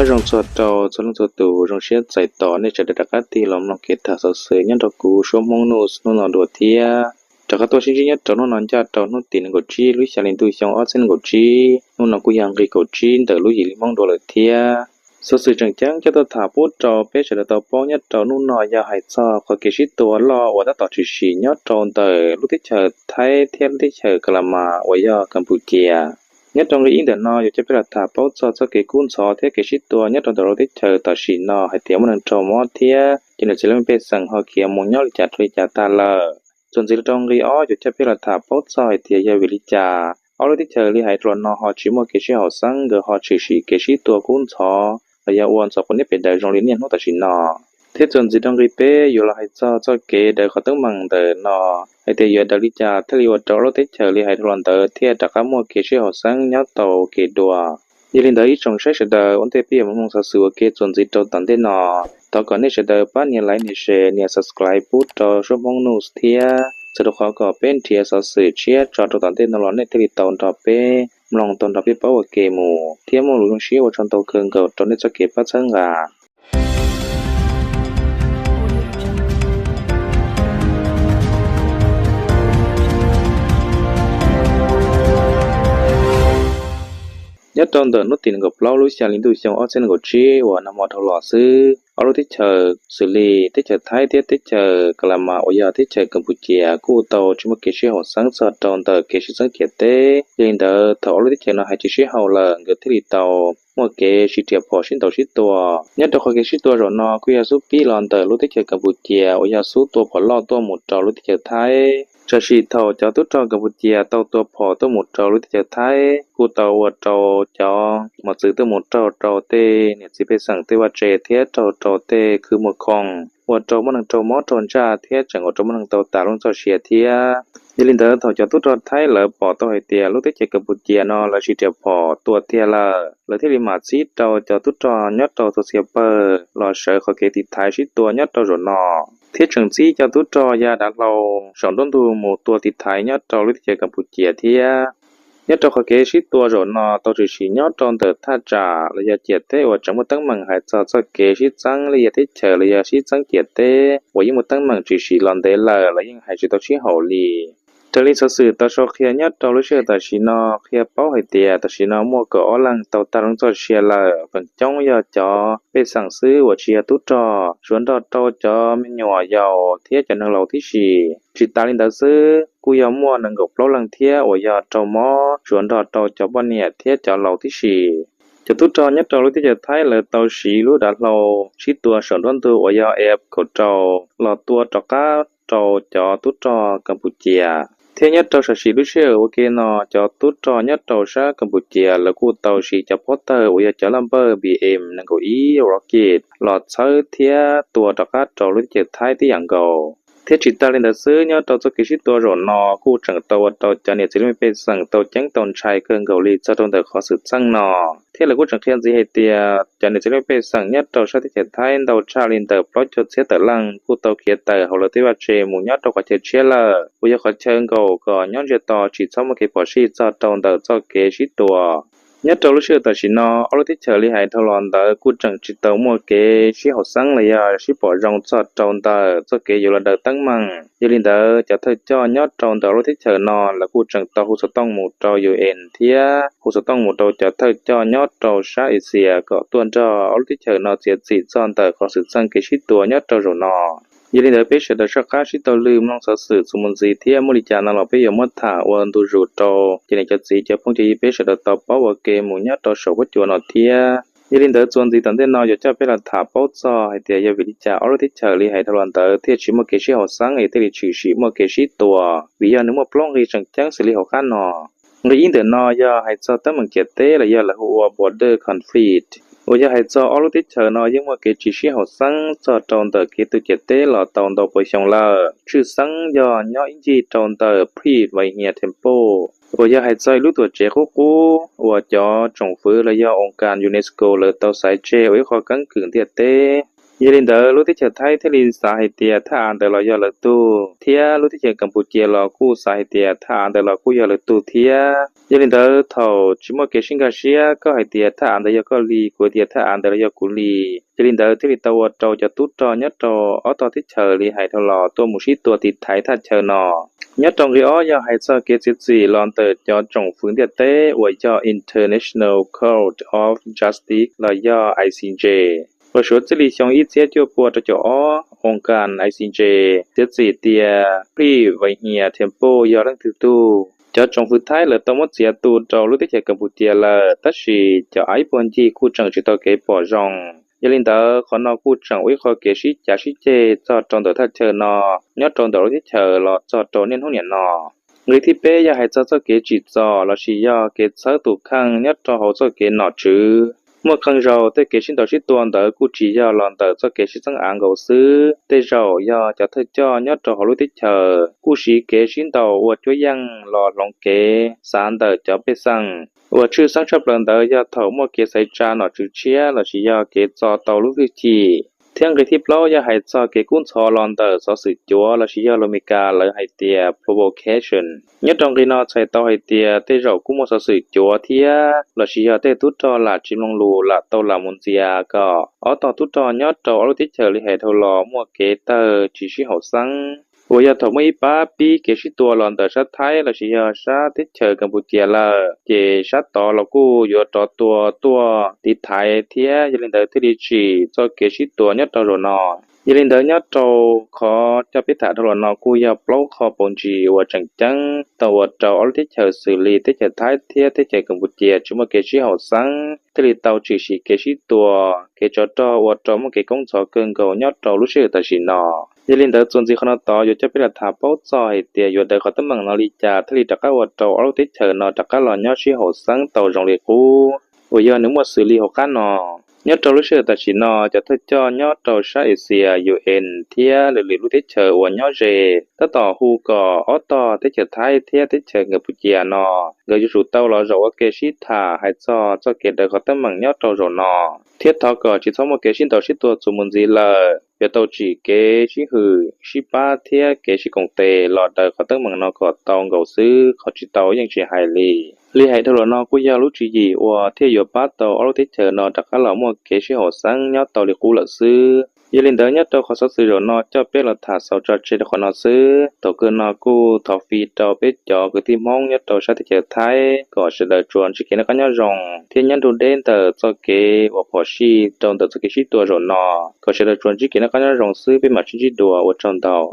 Nyob zoo txog rau txhua leej txhua tus, zoo siab txais tos nej sawv daws rov qab tig los mloog kev tham xov xwm nyob rau kuv Suab Hmoob News hnub no dua thiab. Rov qab tuaj sib ntsib nyob rau hnub no ncaj rau hnub tim nees nkaum tsib lub xya hli ntuj xyoo ob txhiab nees nkaum tsib. Hnub no kuj yog nqi kaum tsib ntawm lub yim hli Hmoob dua lawm thiab. Xov xwm tseem ceeb coj tuaj tham pub rau peb sawv daws tau paub nyob rau hnub no yog hais txog qhov kev sib tua loj uas tab tom tshwm sim nyob rau ntawm lub teb chaws Thaib thiab lub teb chaws Kalas Mas uas yog Kas Pus Cias. Nyob rau nqi ib ntawm no yuav coj peb los tham paub txog txoj kev kub ntxhov thiab kev sib tua nyob rau ntawm lub teb chaws tam sim no hais tias muaj neeg raug mob thiab cov niam txiv laj mej pej xeem ho khiav mus nyob li cas rau li cas tag lawm. Txuas ntxiv rau nqi ob yuav coj peb los tham paub txog hais tias yog vim li cas ob lub teb chaws li hais rau los no ho tsis muaj kev sib haum xeeb, nkawd ho tshwm sim kev sib tua kub ntxhov los yog ua ntxhov quav niab pes daws zoo li niaj hnub tam sim no. Thiab txuas ntxiv rau nqi peb yuav los hais txog txoj kev daws qhov teeb meem ntawm no hais tias yuav daws li cas thiaj li ua rau ob lub teb chaws li hais rau los ntawd thiaj rov qab muaj kev sib haum xeeb nyob tau kev dua. Yog li ntawd ib tsoom saib sawv daws, ua ntej peb yuav mus mloog xov xwm ua ke txuas ntxiv rau tom ntej no, thov kom nej sawv daws pab nias like, nias share, nias subscribe pub rau Suab Hmoob News thiab txhawm rau qhov kom peb nrhiav xov xwm tshiab tso rau tom ntej no los nej thiaj li tau nrog peb mloog, tau nrog peb paub ua ke mus thiab muaj lus zoo siab ua tsaug ntau kawg nkaus rau nej txoj kev pab txhawb nqa. Nyob rau ntawm hnub tim nees nkaum plaub lub xya hli ntuj xyoo ob txhiab nees nkaum tsib uas nag hmo dhau los xwb, ob lub teb chaws xws li teb chaws Thaib thiab teb chaws Kalas Mas uas yog teb chaws Kas Pus Cias kuj tau tsis muaj kev sib haum xeeb txog rau ntawm kev sib txeeb ciam teb. Yog li ntawd thaum ob lub teb chaws no hais tsis sib haum lawm, nkawd thiaj li tau muaj kev sib riam phom sib ntaus sib tua. Nyob rau qhov kev sib tua zaum no kuj yog xub pib los ntawm lub teb chaws Kas Pus Cias uas yog xub tua phom loj tuaj mus rau lub teb chaws Thaib. Tam sim thaum cov tub rog Kas Pus Cias tau tua phom tuaj mus rau lub teb chaws Thaib kuj tau ua rau cov mos txwv tuaj mus raug rau tej niam txiv pej xeem tej vaj tse thiab raug rau tej khw muag khoom, ua rau muaj neeg raug mob raug ntsaj thiab tseem ua rau muaj neeg tau tas lub neej txoj sia thiab. Yog li ntawd thaum cov tub rog Thaib lawv pom tau hais tias lub teb chaws Kas Pus Cias no lawv sib riam phom tua tiag lawm, lawv thiaj li mam txib rau cov tub rog nyob rau txhua txhia pawg los sawv qhov kev tiv thaiv sib tua nyob rau zaum no, thiab tseem txib cov tub rog ya dav hlau saum nruab ntug mus tua tiv thaiv nyob rau lub teb chaws Kas Pus Cias thiab. Nyob rau qhov kev sib tua zaum no tau tshwm sim nyob rau ntawm thaj tsam los yog ciam teb uas tseem muaj teeb meem hais txog txoj kev sib txeeb lij yag teb chaws los yog sib txeeb ciam teb uas yeej muaj teeb meem tshwm sim los ntev lawm los yeej hais tsis tau sib haum li. Raws li xov xwm tau sau qhia nyob rau lub sij hawm tam sim no qhia paub hais tias tam sim no muaj kaum ob leeg tau tag lub neej txoj sia lawm, feem coob yog cov pej xeem xwb uas tsis yog tub rog, suav nrog rau cov me nyuam yaus thiab cov neeg laus tib si. Tsis tas li ntawd xwb, kuj yog muaj nees nkaum plaub leeg thiab uas yog raug mob, suav nrog rau cov poj niam thiab cov laus tib si. Cov tub rog nyob rau lub teb chaws Thaib lawv tau siv lub dav hlau sib tua saum nruab ntug uas yog F kaum rau los tua rov qab rau cov tub rog Kas Pus Cias. Thiab nyob rau tam sim lub sij hawm ua ke no cov tub rog nyob rau sab Kas Pus Cias lawv kuj tau siv cov pob tawg uas yog cov laj npawj B M nees nkaum ib rocket los txhawb thiab tua rov qab rau lub teb chaws Thaib tib yam nkaus. Thiab tsis tas li ntawd xwb, nyob rau txoj kev sib tua zaum no kuj tseem tau ua rau cov niam txiv laj mej pej xeem tau ceeb tau ntshai kawg nkaus li txog rau ntawm qhov xwm txheej no. Thiab lawv kuj tseem qhia ntxiv hais tias cov niam txiv laj mej pej xeem nyob rau sab teb chaws Thaib ntau tshaj li ntawm plaub caug txhiab tawm leej kuj tau khiav tawm hauv lawv tej vaj tse mus nyob rau qhov chaw tshiab lawm, uas yog qhov chaw nkaum kom nyob ntsia tos tsis txhob muaj kev phom sij txog rau ntawm txoj kev sib tua. Nyob rau lub sij hawm tam sim no ob lub teb chaws li hais dhau los ntawd kuj tseem tsis tau muaj kev sib haum xeeb los yog sib pom zoo txog rau ntawm txoj kev yuav los daws teeb meem. Yog li ntawd cov thawj coj nyob rau ntawm ob lub teb chaws no lawv kuj tseem tau hu xov tooj mus rau U N thiab hu xov tooj mus rau cov thawj coj nyob rau sab Asia kom tuaj nrog ob lub teb chaws no txiav txim txog ntawm qhov xwm txheej kev sib tua nyob rau zaum no. Yog li ntawd peb sawv daws soj qab sib tau lw mloog xov xwm txuas mus ntxiv thiab muaj li cas no los peb yuav muab tham ua ntu zus rau cov niam cov txiv cov phooj cov ywg peb sawv daws tau paub ua ke mus nyob rau saum huab cua no thiab. Yog li ntawd txuas ntxiv tom ntej no yuav coj peb los tham paub txog hais tias yog vim li cas ob lub teb chaws li hais dhau los ntawd thiaj tsis muaj kev sib haum xeeb es thiaj li tshwm sim muaj kev sib tua, vim yog nws muaj plaub nqi tseem ceeb xws li hauv qab no. Nqi ib ntawm no yog hais txog teeb meem ciam teb los yog lawv hu ua border conflict, uas yog hais txog ob lub teb chaws no yeej muaj kev tsis sib haum xeeb txog rau ntawm kev tu ciam teb los tau ntau pua xyoo lawm. Tshwj xeeb yog nyob ib ncig rau ntawm Prix Vinhear Temple, uas yog hais txog ib lub tuam tsev qub qub uas cov tsoom fwv los yog oo kas UNESCO lawv tau xaiv tseg ua ib qho keeb kwm ntiaj teb. Yog li ntawd lub teb chaws Thaib thiaj li xav hais tias thaj av ntawd los yog lawv tug thiab, lub teb chaws Kapucia los kuj xav hais tias thaj av ntawd los kuj yog lawv tug thiab. Yog li ntawd thaum tsis muaj kev sib nkag siab, koj hais tias thaj av ntawd yog koj li, kuv tias thaj av ntawd los yog kuv li, yog li ntawd thiaj li tau ua rau cov tub rog nyob rau ob tog teb chaws li hais dhau los tuaj mus sib tua tiv thaiv thaj chaw no. Nyob rau nqe ob yog hais txog kev txiav txim los ntawm cov tsoom fwv ntiaj teb uas yog International Court of Justice los yog I C J, uas suav txij li xyoo ib txhiab cuaj pua rau caum ob, oos kas I C J txiav txim tias Phri Vais Hias Thiam Poj yog leej twg tug. Cov tsoom fwv Thaib lawv tau muab txiav tu rau lub teb chaws Kapucia lawm, tab sis cov av ib puag ncig kuj tseem tsis tau kev pom zoo. Yog li ntawd qhov no kuj tseem ua ib qho kev sib cav sib ceg txog rau ntawm thaj chaw no, nyob rau ntawm lub teb chaws los txog rau niaj hnub niam no. Nqe thib peb yog hais txog txoj kev tsim txom lossis yog kev txhawb tus kheej nyob rau hauv txoj kev nom tswv. Muaj qee zaus tej kev sib ntaus sib tua ntawd kuj tsis yog los ntawm txoj kev sib txeeb av nkaus xwb, tej zaum yog cov thawj coj nyob rau hauv lub teb chaws kuj siv kev sib ntaus ua cuab yeej los hloov kev xav ntawm cov pej xeem, uas tshwj xeeb tshaj plaws ntawd yog thaum muaj kev xaiv tsa nom tswv tshiab lossis yog kev txo tau lub hwj chim. Thiab nqe thib plaub yog hais txog kev kub ntxhov los ntawm xov xwm cuav lossis yog lus Meskas lawv hais tias provocation. Nyob rau nqe no txhais tau hais tias tej zaum kuj muaj xov xwm cuav thiab lossis yog tej tub rog lam tsis mloog lus lam tau lam mus ntxias kom ob tog tub rog nyob rau ob lub teb chaws li hais dhau los muaj kev tawg tsis sib haum xeeb, uas yog thaum muaj ib pab pib kev sib tua los ntawm sab Thaib lossis yog sab teb chaws Kapucia lawm ces sab tod los kuj yuav rov tua tuaj tiv thaiv thiab, yog li ntawd thiaj li tsim txoj kev sib tua nyob rau zaum no. Yog li ntawd nyob rau qhov coj peb tham dhau los no kuj yog plaub qho paus ntsis uas tseem ceeb tau ua rau ob lub teb chaws xws li teb chaws Thaib thiab teb chaws Kapucia tsis muaj kev sib haum xeeb, thiaj li tau tshwm sim kev sib tua, kev tsov rog ua rau muaj kev kub ntxhov kawg nkaus nyob rau lub sij hawm tam sim no. Yog li ntawd txuas ntxiv qhov no tod yuav coj peb los tham paub txog hais tias yuav daws qhov teeb meem no li cas thiaj li rov qab ua rau ob lub teb chaws no rov qab los nyob sib haum xeeb tau zoo li qub uas yog nws muaj xws li hauv qab no. Nyob rau lub sij hawm tam sim no cov thawj coj nyob rau sab Asia, U N thiab lwm lwm lub teb chaws uas nyob ze tab tom hu kom ob tog teb chaws Thaib thiab teb chaws Kapucia no nkawd yuav tsum tau los zaum ua ke sib tham hais txog txoj kev daws qhov teeb meem nyob rau zaum no, thiab thov kom tsis txhob muaj kev sib ntaus sib tua txuas mus ntxiv lawm, yuav tau tsim kev sib hwm sib pab thiab kev sib koom tes los daws qhov teeb meem no kom tau nkaus xwb, qhov tsis tau yeej tsis hais li. Li hais dhau los no kuj yog lub tswv yim uas thiaj yuav pab tau ob lub teb chaws no rov qab los muaj kev sib haum xeeb nyob tau li qub lawm xwb. Yog li ntawd nyob rau qhov xov xwm zaum no coj peb los tham xaus tso tseg rau qhov no xwb. Thaum kawg no kuj thov fij rau peb cov kwv tij Hmoob nyob rau sab teb chaws Thaib kom sawv daws tsuas ntsib kev noj qab nyob zoo thiab nyob nrug deb ntawm txoj kev uas phom sij rau ntawm txoj kev sib tua zaum no, kom sawv daws tsuas ntsib kev noj qab nyob zoo xwb, peb mam sib ntsib dua, ua tsaug ntau.